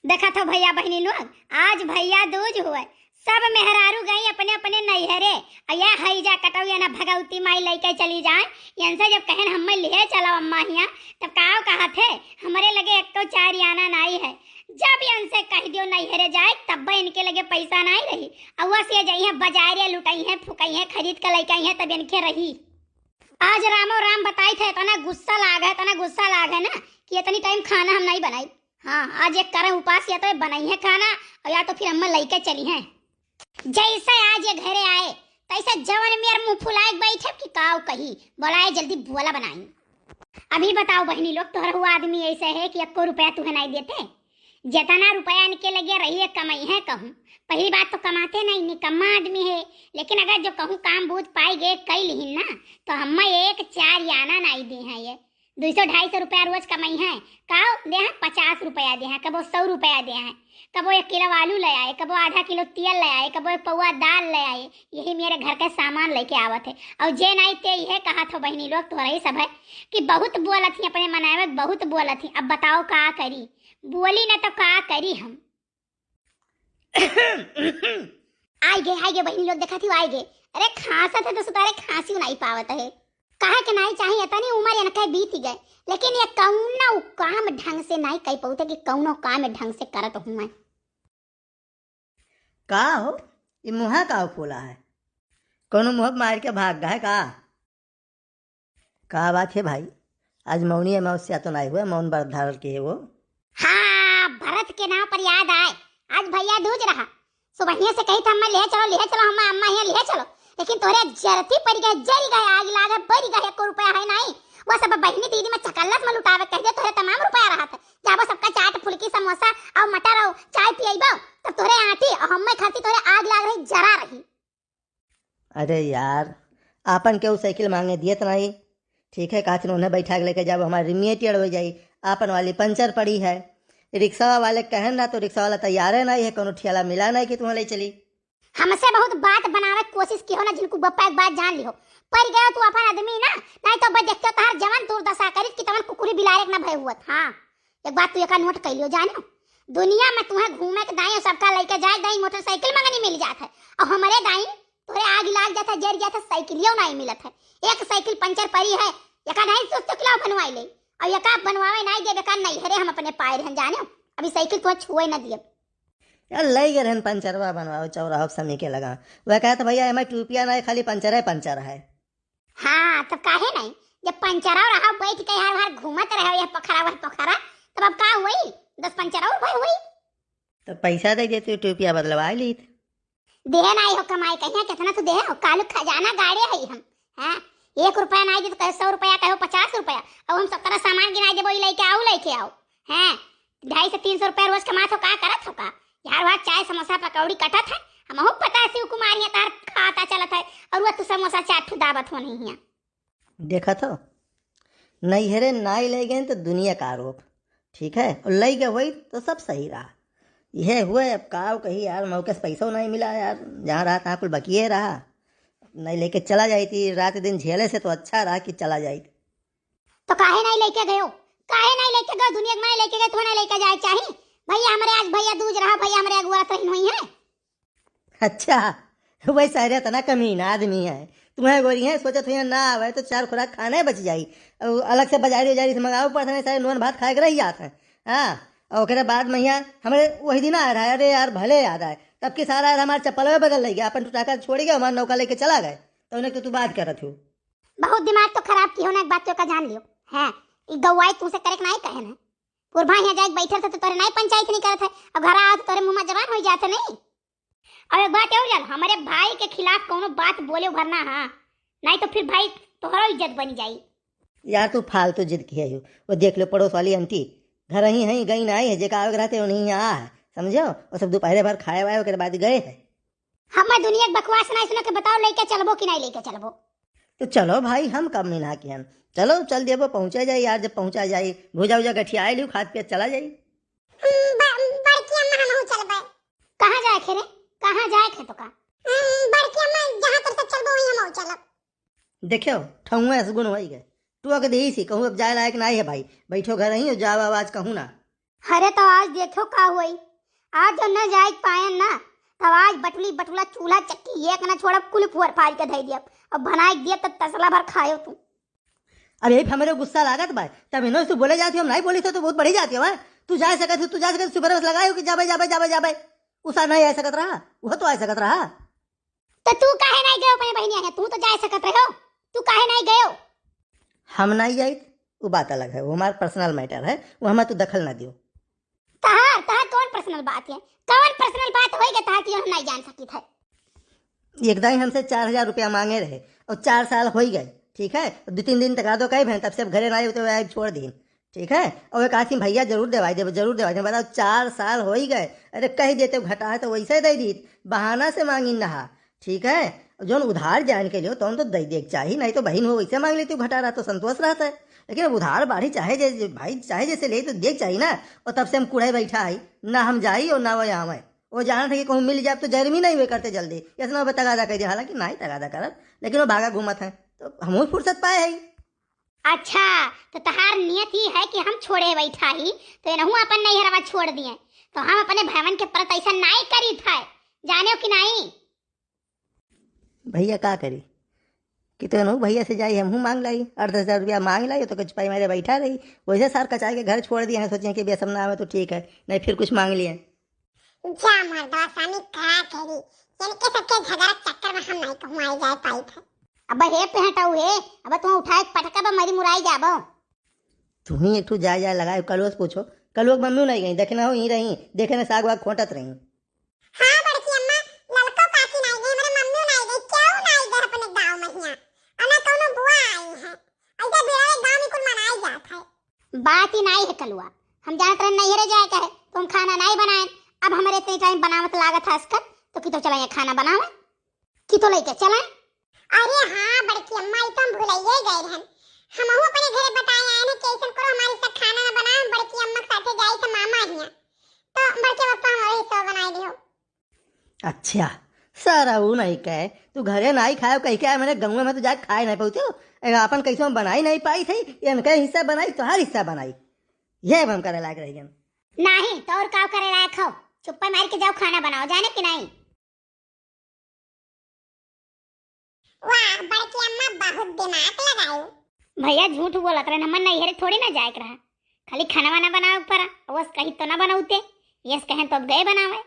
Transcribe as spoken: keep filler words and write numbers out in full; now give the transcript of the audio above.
देखत हो भइया बहिनी लोग, आज भइया दूज हुए, सब मेहरारू गई अपने अपने नैहरे। अ या हइजा कटौया ना भगवती माई लइके चली जाए। इनसे जब कहेन हम्मे लिहे चलो अम्मा हियाँ, तब काव कहत है, हमरे लगे एक्को चार आना नाई है। जब इनसे कहि दियो नैहरे जाए, तब इनके लगे पैसा नाई रही। अउआ से जइहें बजारे लुटइहें, फुकइहें, खरीद के लइके अइहें, तब इनके रही। आज रामो राम बताइत है, इतना गुस्सा लाग है, इतना गुस्सा लाग है ना कि इतनी टाइम खाना हम नाई बनाई। हाँ, आज एक करम उपास, या तो बनइहें खाना अउ या तो फिर अम्मा लइके चलिहें। जइसे आज ये घरे आए, तइसे जवन मेर मुँह फुलाए के बैठे कि काव कही, बोलाए जल्दी बोला बनाई। अभी बताओ बहिनी लोग, तोहर हुआ आदमी ऐसे है कि एक्को रुपया तुहे नाई देते? जेतना रुपया इनके लगे रही है, कमइहें कहूँ। पहली बात तो कमाते नाई, निकम्मा आदमी है। लेकिन अगर जो कहूँ काम बूझ पाई गए, कई लिहिन ना, तो हम्मा एक चार आना नाई देहें ये। दुई सौ ढाई सौ रुपया रोज कमइहें, काव देहें? पचास रुपया देहें, कबो सौ रुपया देहें, कबो एक किलो आलू ले आए, कबो आधा किलो तेल ले आए, कबो एक पौआ दाल ले आए। यही मेरे घर के सामान लइके आवत है। अउ जे नाई ते इहे कहत हो बहिनी लोग, तोहरे ही सब है कि बहुत बोलत ही अपने मनावे, बहुत बोलत ही। अब बताओ का करी, बोली न तो का करी हम। आइ गे, आइ गे बहिनी लोग, देखत ही आइ गे। अरे खाँसत है तो सुतारे खाँसी नाई पावत है। कहे के नाई चाही, इतनी उमर इनके बीत गए, लेकिन ये कौनो काम ढंग से नाई कई पावत है कि कौनो काम ढंग से करत हुए। का हो, ई मुँहा का फूला है? कौनो मुँह मार के भाग गए का? का बात है भाई? आज मौनी अमावस्या तो नाई हुए, मौन व्रत धारण किए हो? हाँ, व्रत के नाम पर याद आए, आज भइया दूज रहा। सुबहिया से कही था, "अम्मा ले चलो, ले चलो, हम अम्मा यहाँ ले चलो।" लेकिन तोरे जरती पड़ गए, जरी गए, आग लागे, बरी गए, एको रुपया है नाई। वो सब बहिनी दीदी में चकल्लस में लुटावे कह दे, तोरे तमाम रुपया रहा था। जाबो सबका चाट, फुल्की, समोसा और मटर और चाय पियबो, तब तोरे आटी और हम्मे खाती तोरे आग लाग रही, जरा रही। अरे यार, आपन केहू साइकिल मांगे दियत नाई। ठीक है, कहत उन्हें बैठा के लेके जाबो, हमारी रिमिये टेढ़ हो जाई, आपन वाली पंचर पड़ी है। रिक्शा वाले कहन ना तो रिक्शा वाला तैयार है नाई है, कोनो ठेला मिला नाई कि तुम्हें ले चली। हमसे बहुत बात बनावे के कोशिश किहो ना, जिनको बप्पा एक बात जान लिहो, पड़ गयो तू अपन आदमी ना, नाई तो बस देखते हो तहार जवन दुर्दशा करी कि तवन कुकुरी बिलारे के ना भय हुअत। हाँ, एक बात तू एका नोट कर लियो, जानो, दुनिया में तुम्हें घूमे के दाई, सबका लइके जाए दाई, मोटरसाइकिल मंगनी मिल जात है, और हमरे दाई तोरे आग लाग जात है, जर जात है, साइकिलियो नाई मिलत है। एक साइकिल पंचर पड़ी है, एका नाई सोच तो किला बनवाई ले, और एका बनवावे नाई देबे का, नैहरे हम अपने पाए रहन, जाने, अभी साइकिल तो छुए न दिए। यार, लई गए रहन पंचरवा बनवावे चौराहा समी के लगा, वह कहत, "भैया, एमा टूपिया नाई, खाली पंचर है, पंचर है।" हाँ, तब काहे नहीं? जब पंचर और रहा, बैठ के हर हर घूमत रहे, यह पोखरा, वह पोखरा, तब अब का हुई? दस पंचर और भय हुई। तो पैसा दे देते, टूपिया बदलवा लीत। देहे नाई हो कमाई, कहिया कितना तू देहे हो? कालू खजाना गाड़े है हम, हाँ? एक रुपया नाई दे तो कहे सौ रुपया, कहे पचास रुपया, और हम सत्रह सामान गिनाई देबो, ई लेके आओ, लेके आओ, हैं? ढाई से तीन सौ रुपया रोज कमात हो, का करत हो का? यार, वहाँ चाय, समोसा, पकौड़ी कटत है, हमहू पता है शिव कुमार यहाँ तार खाता चलत है, और वह तू समोसा चाट ठू दाबत हो नहीं हियाँ। देखत हो, नैहरे नाई ले गए तो दुनिया का आरोप, ठीक है, और ले गए वही तो सब सही रहा। यह हुए, अब का कही यार, मौके से पैसो नहीं मिला यार, जहाँ रहा तहाँ कुल बकिए रहा। नहीं लेके चला जाई थी, रात दिन झेले से तो अच्छा रहा कि चला जाई थी। तो काहे नहीं लेके गयो? काहे नहीं लेके गयो? दुनिया के माने लेके गए, तुम्हें नहीं लेके जाए चाही? भैया हमरे आज भैया दूज रहा, भैया हमरे अगुआ तो ही नहीं है। अच्छा, वही सारे इतना कमीना आदमी है। तुम्हें गोरी है, सोचत हुई ना आवे तो चार खुराक खाने बच जाई। और अलग से बाजारी उजारी से मंगाओ पड़ता नहीं, सारे नून भात खाए के रह जात है। हाँ, और ओकरे बाद मैया हमरे वही दिन आ रहा है, अरे यार भले याद आए, तब के सारा हमारे चप्पलवे बदल ले गया, अपन टुटाका छोड़ गया, हमारे नौका लेके चला गए। तो उन्हें तो तू बात करत हो। बहुत दिमाग तो खराब की हो ना, एक बात तो का जान लियो। हाँ, ई गौवाई तुमसे करे के नहीं कहे ना। पुरभा यहाँ जाके बैठल थे तो तोरे नहीं पंचायत नहीं करत है, अब घर आओ तो तोरे मुँह में जबान हो जाते नहीं। और एक बात और जान, हमारे भाई के खिलाफ कोनो बात बोले भरना, हाँ, नहीं तो फिर भाई तोहरो इज्जत बनी जाई। यार तू फालतू जिद किहे हो, वो देख लो पड़ोस वाली आंटी, घर ही हैं, गई ना आई है, जेका आवे के रहते उन्हीं यहाँ आ है, समझो, वो सब दोपहरे भर खाए वाए ओकरे बाद गए हैं। हमें दुनिया के बकवास नहीं सुना के बताओ, लेके चलबो कि नहीं लेके चलबो? तो चलो भाई, हम कम नहीं ना किहन, चलो चल देबो, पहुँचा जाई यार, जब पहुँचा जाई, भुजा उजा गठिया लियो, खात पियत चला जाई। हम्म, ब-, बड़की अम्मा, हमहू चलबे। कहाँ जाए खे रे? कहाँ जाए खे तो का? हम्म, बड़की अम्मा, जहाँ तेरे से चलबो, वहीं हमहू चलब। देखो, ठहुआ असगुन होई गए। टोक देई सी, कहूँ अब जाए लायक नाई है भाई। बैठो घर ही, जाओ आवाज कहूँ ना। अरे तो आज देखो का होई, आज जो न जाए पायन ना, तब आज बटुली बटुला चूल्हा चक्की एक ना छोड़ब, कुल फोर फाड़ के धई दियब। अब बनाए दियब तो तसला भर खायो तू। अब यही पे हमरे गुस्सा लागत बा, तब इन्हों से बोले जाती हो, हम नहीं बोली तो, तो बहुत बढ़ी जाती हो, हैं? तू जा सकत हो, तू जा सकत हो, सुबह बस लगाए हो कि जाबे, जाबे, जाबे, जाबे। उसा नहीं आ सकत रहा, वो तो आ सकत रहा। तो तू काहे नहीं गयो अपने बहिनिया के? तू तो जा सकत रहो, तू काहे नहीं गयो? हम नहीं जाइत, वो बात अलग है, वो हमार पर्सनल मैटर है, वो हमें तू दखल ना दियो। तहार, तहार कौन पर्सनल बात है? कौन पर्सनल बात होई के तहार कि हम नहीं जान सकित है? एक दाई हमसे चार हजार रुपया मांगे रहे और चार साल होई गए, ठीक है? दो तीन दिन तक आ दो कहे भैन, तब से अब घरे ना आए तो आए छोड़ दीन, ठीक है? और एक आदमी भैया जरूर देवाई देबो, जरूर देवाई देबो। बताओ, चार साल होई गए, अरे कह देते घटा है तो वैसे दे दीत, बहाना से मांगिन नहा, ठीक है? जौन उधार जान के लियो तौन तो दे देक चाही, नहीं तो बहिन हो वैसे मांग लेती, घटा रहा तो संतोष रहता है। लेकिन अब उधार बाढ़ी चाहे जैसे भाई, चाहे जैसे ले तो देक चाही ना, और तब से हम कुड़े बैठा है, ना हम जाई और ना वो आवे। वो जानत है कि कहूँ मिल जाए तो जर्मी नहीं हुए करते जल्दी, इतना वो तगादा कर दिया, हालांकि नहीं तगादा करत, लेकिन वो भागा घूमत है, तो हम फुर्सत पाए है। अच्छा, तो तहार नियत ही है कि हम छोड़े बैठा ही, तो इनहू अपन नैहरवा छोड़ दिए, तो हम अपने भवन के परत ऐसा नहीं करीत है, जाने कि नहीं? भैया का करी कि तो इनहू भैया से जाई, हमहू मांग लाई, आठ दस हजार रुपया मांग लाई, तो कुछ पाई मेरे बैठा रही, वैसे सार कचाई के घर छोड़ दिए हैं, सोचे कि बेसम ना आवे तो ठीक है, नहीं फिर कुछ मांग लिए। जा मर्दवा स्वामी का करी, इनके सबके झगड़ा के चक्कर में हम नहीं कहूँ आई जाए पाई थे। अब हे पे हटाऊ हे, अब तू उठाए के पटका बा मरी मुराई जाबो। तू ही एक ठो जाए जाए लगाए, कलुआ से पूछो, कलुआ के मम्मी नहीं गई, देखे ना हो यहीं रही, देखे ना साग वाग खोटत रही। हाँ बड़की अम्मा, ललको काकी नहीं गई, मेरे मम्मी नहीं गई, क्यों नहीं गए अपने गाँव में हिया? अना कौनो बुआ आई है, ऐसे बिरवे गाँव में कुल मनाई जात है। बात ही नहीं है कलुआ, हम जानत रहे नैहरे जाए का है, तो हम खाना नहीं बनाए। अब हमारे इतने टाइम बनावत लागत है अस्कर, तो कि तो चला ये खाना बनावे, कि तो लेके चला। अरे हाँ बड़की अम्मा, ई तो हम भुलाइए गए रहन। हमहू अपने घरे बताए आए हैं कि ऐसन करो, हमारे साथ खाना ना बनाओ, बड़की अम्मा के साथे जाई तो मामा हिया, तो बड़के पप्पा हमारे हिस्सा बनाए दियो। अच्छा, सारा वो नहीं कहे, तू घरे नहीं खाए, कह के आए, मेरे गाँव में तो जाके खाए नहीं पाते हो। ए, अपन कैसे हम बनाई नहीं पाई थी, इनका हिस्सा बनाई, तोहार हिस्सा बनाई, ये अब हम करे लायक रह गए। नहीं तो और का करे लायक हो, चुप्पा मार के जाओ खाना बनाओ, जाने कि नहीं? वाह बड़की अम्मा, बहुत दिमाग लगायो। भैया झूठ बोलत रहे, हमर नैहरे थोड़ी ना जाए के रहा, खाली खाना वाना बनावे के पड़ा, बस कही तो ना बनौते, यस कहें तो अब गए बनावे।